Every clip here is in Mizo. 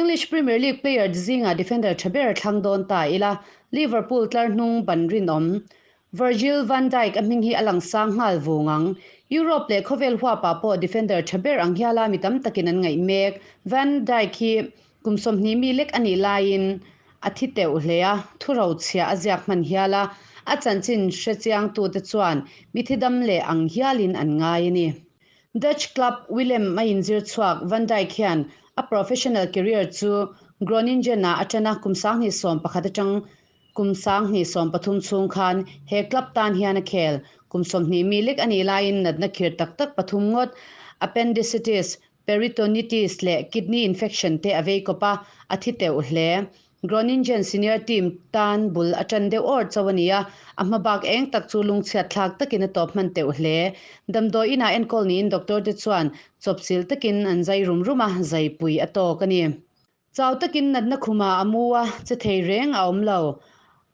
English Premier League player zinga defender tha ber thlang dawn ta ila, Liverpool tlar hnung ban rinawm Virgil van Dijk a hming hi a lang sang nghal vung ang. Europe leh khawvel huapah pawh defender tha ber ang hiala mi tam takin an ngaih mek. Van Dijk hi kum 20 mi lek a nih laiin a thi teuh hle a, thu ro chhia a ziak hman hial a, a chanchin hre chiangtute chuan mi thi dam leh ang hialin an ngai a ni. Dutch club Willem a inzir chhuak Van Dijk hian a professional career chu Groningen-ah a ṭan a, kum 2011 aṭang kum 2013 chhung khan he club tan hian a khel. Kum 20 mi lek a nih laiin natna khir tak tak pathum ngawt, appendicitis, peritonitis leh kidney infection te a vei kawp a, a thi teuh hle. Groningen senior team tan bul a ṭan deuh awr chauh a ni a, a hma bak eng tak chu lungchhiat thlak takin a tawp hman teuh hle. Damdawi inah enkawl niin doctor te chuan chawpchilh takin an zai rum rum a, zaipui a tawk a ni. Chau takin natna khumah a mu a, che thei reng a awm lo.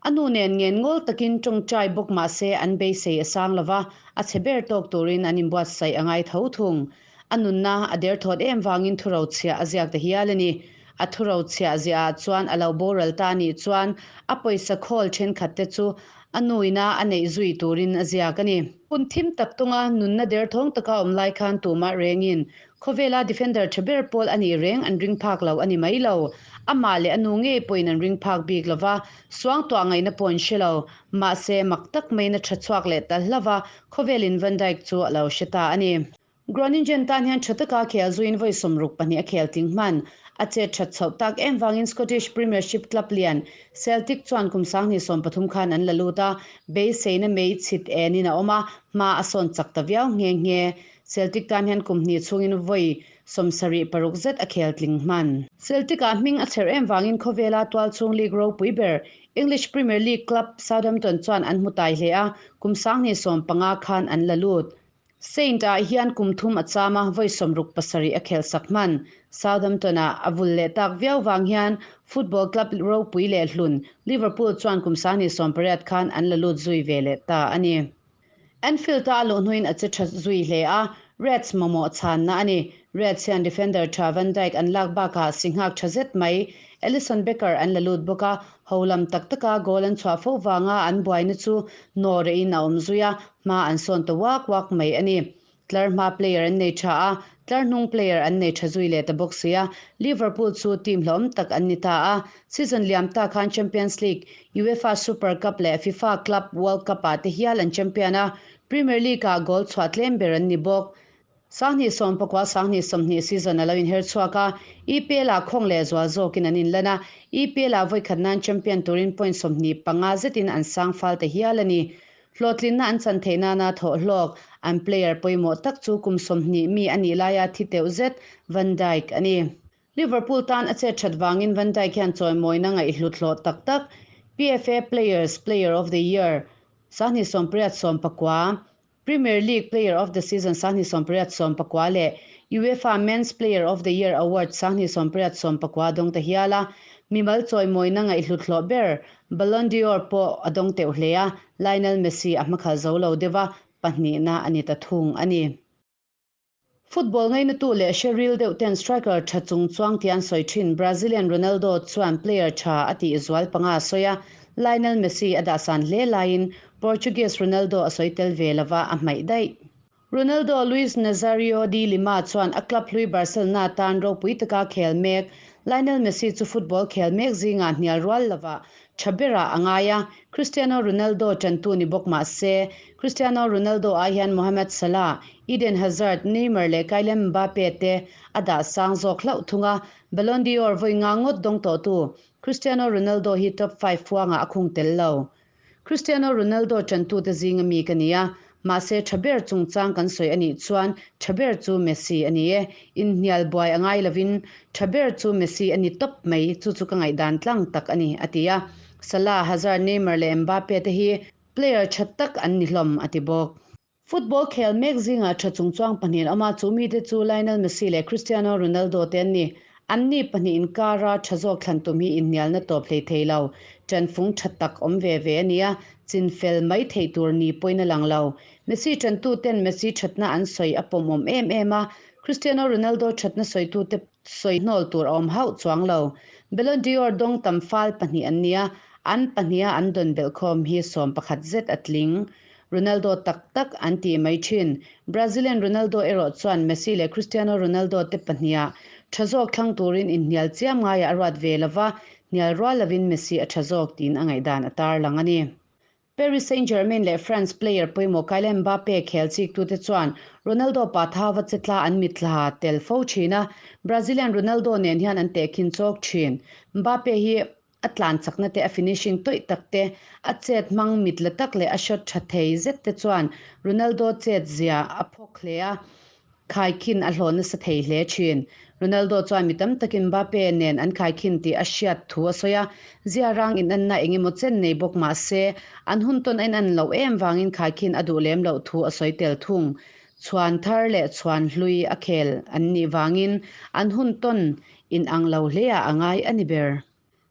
A nu nen ngen ngawl takin tawngtai bawk mah se an beisei a sang lo va, a chhe ber tawk turin an inbuatsaih a ngai tho thung. A nunna a derthawt em vangin thuro chhiah a ziak ta hial a ni. A thuro chhiah ziahah chuan a lo boral ta anih chuan a pawisa khawl thenkhat te chu a nuina a neih zui turin a ziak a ni. Hun thim tak tawnga nunna derthawng taka awm lai khan tumah rengin khawvela defender tha ber pawl a nih reng an ring phak lo a ni mai lo. Amah leh a nu ngei pawhin an ring phak bik lo va, suangtuah ngaihna pawh an hre lo. Mahse, mak tak maiin a tha chhuak leh ta hlauh va, khawvelin Van Dijk chu a lo hre ta a ni. Groningen tan hian tha taka khel zuiin vawi 62 a khel tling hman. A chet that chhoh tak em vangin Scottish Premiership club lian Celtic chuan kum 2013 khan an la lut a, beiseina mei chhit enin a awm a, hma a sawn chak ta viau nghe nghe. Celtic tan hian kum hnih chhungin vawi 76 zet a khel tling hman. Celtic-ah hming a chher em vangin khawvela tualchhung league ropui ber English Premier League club Southampton chuan an hmu tai hle a, kum 2015 khan an la lut. Saint-ah hian kum thum a cham a, vawi 67 a khel sak hman. Southampton-ah a vul leh tak viau vang hian football club ropui leh hlun Liverpool chuan kum 2018 khan an la lut zui ve leh ta a ni. Anfield-a a luh hnuin a che tha zui hle a, Reds mamawh chhanna a ni. Reds hian defender tha Van Dijk an lak bakah si nghak tha zet mai Alisson Becker an la lut bawk a, ho lam tak taka goal an chhuah fo vanga an buaina chu nawrehin a awm zui a, hma an sawn ta wak wak mai a ni. Tlar hma player an nei tha a, tlar hnung player an nei tha zui leh ta bawk si a, Liverpool chu team hlawm tak an ni ta a. Season liam ta khan Champions League, UEFA Super Cup leh FIFA Club World Cup-ah te hial an champion a, Premier League-ah goal chhuah tlem ber an ni bawk. 2019 2020 season a lo inher chhuak a, EPL-ah khawng leh zual zawkin an inlan a, EPL-ah vawi khat nan champion turin point 25 zetin an sang fal ta hial a ni. Hlawhtlinna an chan theih nana thawh hlawk, an player pawimawh tak chu kum 20 mi a nih laia thi teuh zet Van Dijk a ni. Liverpool tan a chet that vangin Van Dijk hian chawimawina ngaihhlut hlawh tak tak PFA Players Player of the Year 2089, Premier League Player of the Season 2089 leh UEFA Men's Player of the Year Award 2089 dawng ta hial a, mimal chawimawina ngaihhlut hlawh ber Ballon d'Or pawh a dawng teuh hle a, Lionel Messi a hmakhal zo lo deuh a, pahnihna a ni ta thung a ni. Football ngaina tu leh hre ril deuh ten striker tha chung chuang ti an sawi thin Brazilian Ronaldo chuan player tha a tih zual panga sawi a, Lionel Messi a dahsan hle laiin Portuguese Ronaldo a sawi tel ve lova a hmaih daih. Ronaldo Luis Nazario de Lima chuan a club hlui Barcelona tan ropui taka khel mek Lionel Messi chu football khel mek zinga hnial rual lova tha bera a ngai a, Cristiano Ronaldo tantu ni bawk mah se. Cristiano Ronaldo ai hian Mohamed Salah, Eden Hazard, Neymar leh Kylian Mbappe te a dah sang zawk hlauh thung a, Ballon d'Or vawi nga ngawt dawng tawh tu Cristiano Ronaldo hi top 5 huanga a khung tel lo. Cristiano Ronaldo tantu te zinga mi ka ni a, mahse tha ber chungchang kan sawi anih chuan tha ber chu Messi ani e. In hnial buai angai lovin tha ber chu Messi ani top mai chu chu ka ngaih dan tlang tak ani a ti a. Salah, Hazard, Neymar leh Mbappe te hi player tha tak an ni hlawm a ti bawk. Football khel mek zinga tha chungchuang pahnih awma chu mi te chu Lionel Messi leh Cristiano Ronaldo te an ni. An ni pahnih inkara tha zawk thlan tum hi inhnialna tawp hlei thei lo. Ṭanfung tha tak awm ve ve ani a, chin fel mai thei tur ni pawhin a lang lo. Messi ṭantu ten Messi thatna an sawi a pawm awm em em a, Cristiano Ronaldo thatna sawitute sawi hnawl tur a awm hauh chuang lo. Ballon d'Or dawng tam fal pahnih an ni a, an pahniha an dawn belhkhawm hi 11 zet a tling. Ronaldo tak tak an ti mai thin. Brazilian Ronaldo erawh chuan Messi leh Cristiano Ronaldo te pahniha tha zawk thlang turin inhnial chiam ngaiah a ruat ve lova, hnial rual lovin Messi a tha zawk tiin a ngaihdan a tarlang a ni. Paris Saint-Germain leh France player pawimawh Kylian Mbappe khel chiktute chuan Ronaldo pa thava che tla an mitthla tel fo thin a, Brazilian Ronaldo nen hian an tehkhin chawk thin. Mbappe hi a tlan chakna te, a finishing tawih tak te, a chet hmang mit la tak leh a shot tha thei zet te chuan Ronaldo chet zia a phawk hle a, khaikhin a hlawh nasa thei hle thin. Ronaldo chuan mi tam takin Mbappe nen an khaikhin tih a hriat thu a sawi a, zia rang inanna eng emaw chen nei bawk mah se, an hun tawn a inan loh em vangin khaikhin a duh lem loh thu a sawi tel thung. Chhuan thar leh chhuan hlui a khel an nih vangin an hun tawn inang lo hleah a ngai a ni ber.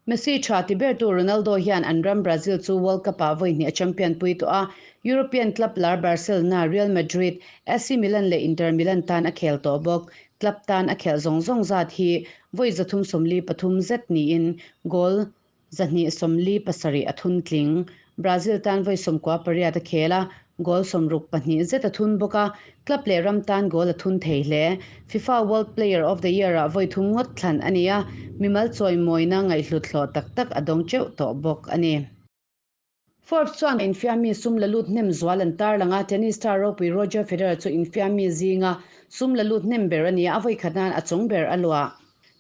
Messi tha ti bertu Ronaldo hian an ram Brazil chu World Cup-ah vawi hnih a champion pui tawh a, European club lar Barcelona, Real Madrid, AC Milan leh Inter Milan tan a khel tawh bawk. Club tan a khelh zawng zawng zat hi vawi 343 zet niin goal 247 a thun tling. Brazil tan vawi 98 a khel a, goal 62 zet a thun bawk a, club leh ram tan goal a thun thei hle. FIFA World Player of the Year-ah vawi thum ngawt thlan a ni a, mimal chawimawina ngaihhlut hlawh tak tak a dawng teuh tawh bawk a ni. Forbes chuan infiammi sum la lut hnem zual an tarlang a, tennis star ropui Roger Federer chu infiammi zinga sum la lut hnem ber a ni a, a vawi khat nan a chung ber a luah.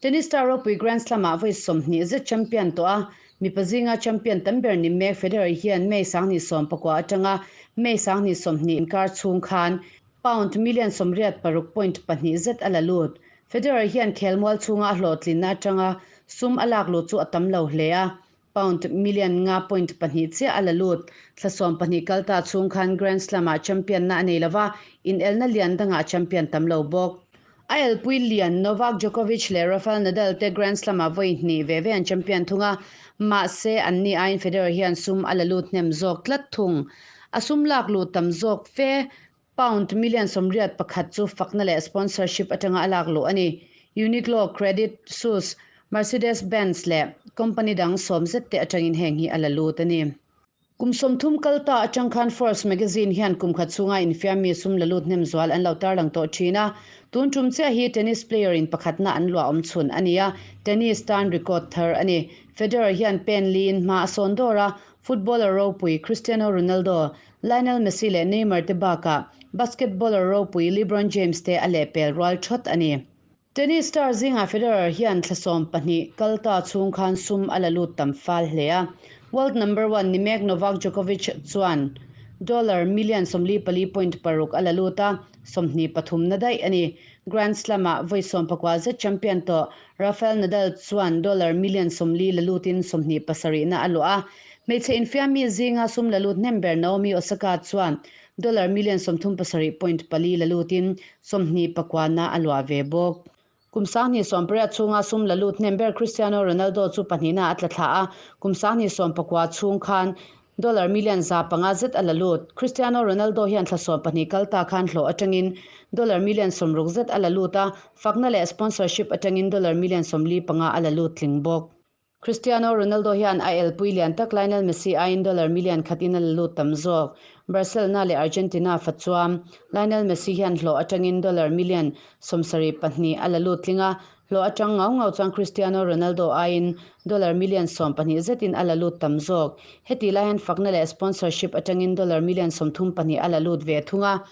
Tennis star ropui Grand Slam-ah vawi 20 zet champion tawh a, mipa zinga champion tam ber ni mek Federer hian May 2019 atanga May 2020 inkar chhung khan pound million 86.2 zet a la lut. Federer hian khelmual chhunga a hlawhtlinna atanga sum a lak lut chu a tam lo hle a, pound million 5.2 chiah a la lut. Thla 12 kal ta chhung khan Grand Slam-ah champion na a nei lova, inelna lian dangah champion tam lo bawk. A elpui lian Novak Djokovic leh Rafael Nadal te Grand Slam-ah vawi hnih ve ve an champion thung a, mahse anni aiin Federer hian sum a la lut hnem zawk tlat thung. A sum lak lut tam zawk fe pound million 81 chu fakna leh sponsorship atanga a lak luh a ni. Uniqlo, Credit Suisse, Mercedes-Benz leh company dang 10 zet te atangin heng hi a la lut a ni. Kum 30 kal ta atang khan Forbes magazine hian kum khat chhunga infiammi sum la lut hnem zual an lo tarlang tawh thin a, tun tum chiah hi tennis player in pakhatna an luah awm chhun a ni a, tennis tan record thar a ni. Federer hian pen liin hma a sawn dawr a, footballer ropui Cristiano Ronaldo, Lionel Messi leh Neymar te bakah basketballer ropui LeBron James te a lehpel rual thawt a ni. Tennis star zinga Federer hian thla 12 kal ta chhung khan sum a la lut tam fal hle a. World number 1 ni mek Novak Djokovic chuan dollar million 44.6 a la lut a, 23 na daih a ni. Grand Slam-ah vawi 19 zet champion tawh Rafael Nadal chuan dollar million 40 la lutin 27 na a luah a. Hmeichhe infiammi zinga sum la lut hnem ber Naomi Osaka chuan dollar million 37.4 la lutin 29 na a luah ve bawk. Kum 2018 chhunga sum la lut hnem ber Cristiano Ronaldo chu pahnih na a tla thla a, kum 2019 chhung khan dollar million 500 zet a la lut. Cristiano Ronaldo hian thla 12 kal ta khan hlawh atangin dollar million 60 zet a la lut a, fakna leh sponsorship atangin dollar million 45 a la lut tling bawk. Cristiano Ronaldo hian a elpui lian tak Lionel Messi aiin dollar million khatin a la lut tam zawk. Barcelona leh Argentina fa chuam Lionel Messi hian hlawh atangin dollar million 72 a la lut tling a, hlawh atang ngau ngau chuan Cristiano Ronaldo aiin dollar million 12 zetin a la lut tam zawk. Heti lai hian fakna leh sponsorship atangin dollar million 32 a la lut ve thung a.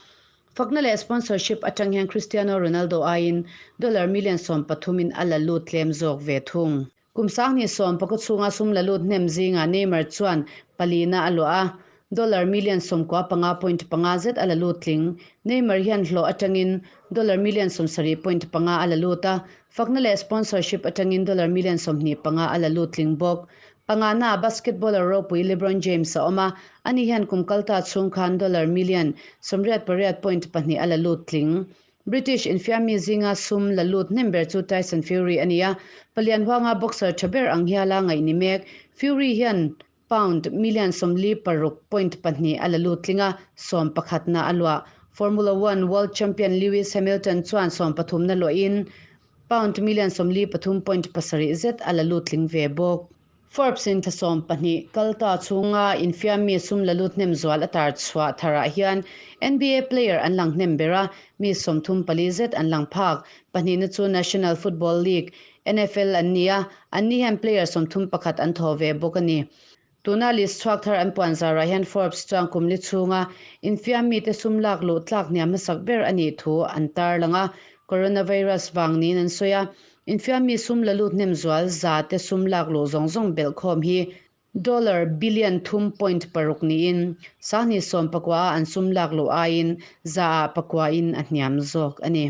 Fakna leh sponsorship atang hian Cristiano Ronaldo aiin dollar million 13 in a la lut tlem zawk ve thung. Kum 2019 chhunga sum la lut hnem zinga Neymar chuan palina a luah a, dollar million 95.5 zet a la lut tling. Neymar hian hlawh atangin dollar million 70.5 a la lut a, fakna leh sponsorship atangin dollar million 25 a la lut tling bawk. Pangana basketballer ropui LeBron James a awm a, ani hian kum kalta chhung khan dollar million 88.2 a la lut tling. British infiammi zinga sum la lut hnem ber chu Tyson Fury a ni a, palian huanga boxer tha ber ang hiala ngaih ni mek. Fury hian pound million 46.2 a la lut tling a, 11 na a luah. Formula One World Champion Lewis Hamilton chuan sawmpathumna luahin pound million 43.7 zet a la lut tling ve bawk. Forbes in thla 12 kal ta chhunga infiammi sum la lut hnem zual a tar chhuah tharah hian NBA player an lang hnem ber a, mi 34 zet an lang phak. Pahnihna chu National Football League, NFL, an ni a, anni hian player 31 an thaw ve bawk a ni. Tuna list chhuak thar an puan zarah hian Forbes chuan kum li chhunga infiammi te sum lak luh tlak hniam hmasak ber a nih thu an tar lang a, coronavirus vang niin an sawi a. Infiammi sum la lut hnem zual za te sum lak luh zawng zawng belh khawm hi dollar billion 3.6 niin 2019 a an sum lak luh aiin za ah pakua in a hniam zawk a ni.